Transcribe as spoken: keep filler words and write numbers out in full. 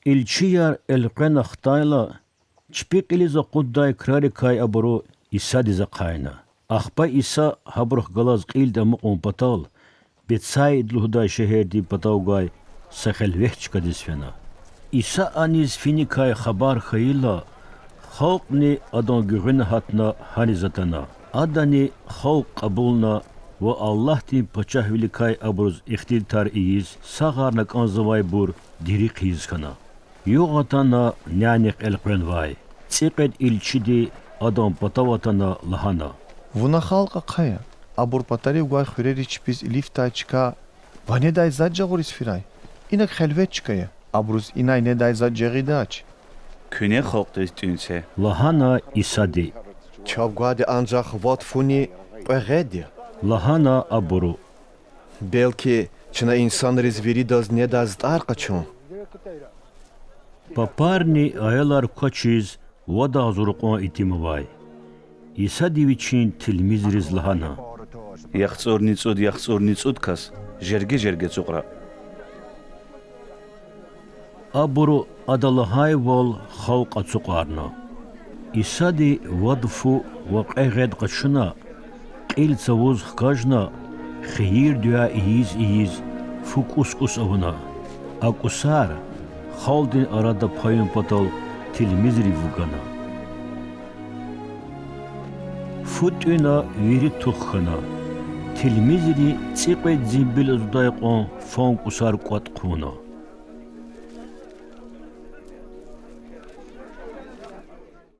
Илчияр элкъвена хтайла, чпи кьилиз акъуддай крарикай абуру Исадиз ахъайна. Ахпа Иса, гьабурухъ галаз кьилди амукьун патал, Бетсаида лугьудай шегьердин патав гвай са хелвет чкадиз фена. Иса аниз финикай хабар хьайила, халкьни Адан гуьгъуьна гьатна гьаниз атана. Адани халкь кьабулна ва Аллагьдин Пачагьвиликай абуруз ихтилатар ийиз, сагъарна кӀанзавайбур дири хъийиз хьана. Югъ атана нянихъ элкъвенвай. ЦӀикьвед илчиди, Адан патав атана, лагьана: Вуна халкь ахъая, абур патарив гвай хуьрериз чпиз илифдай чка ва недай затӀ жагъуриз фирай. Инаг хелвет чка я, абуруз инай недай затӀ жагъидач. Куьне халкьдиз тӀуьн це,– лагьана Исади. Чав гвайди анжах вад фуни кьве гъед я,– лагьана абуру. Белки чна инсанриз виридаз недай затӀар къачун? Папарни аялар квачиз вад агъзур кьван итим авай. Исади Вичин тилмизриз лагьана: ЯхцӀурни цӀуд яхцӀурни цӀуд кас жерге-жерге ацукьра. Абуру Ада лагьайвал халкь ацукьарна. Исади вад фу ва кьве гъед къачуна, кьил цавуз хкажна, хийир-дуьа ийиз-ийиз, фу кӀус-кӀус авуна. А кӀусар, халкьдин арада паюн патал, тилмизрив вугана. Фу тӀуьна, вири тух хьана. Тилмизри цӀикьвед зимбил азудай кьван фан кӀусар кӀватӀ хъувуна.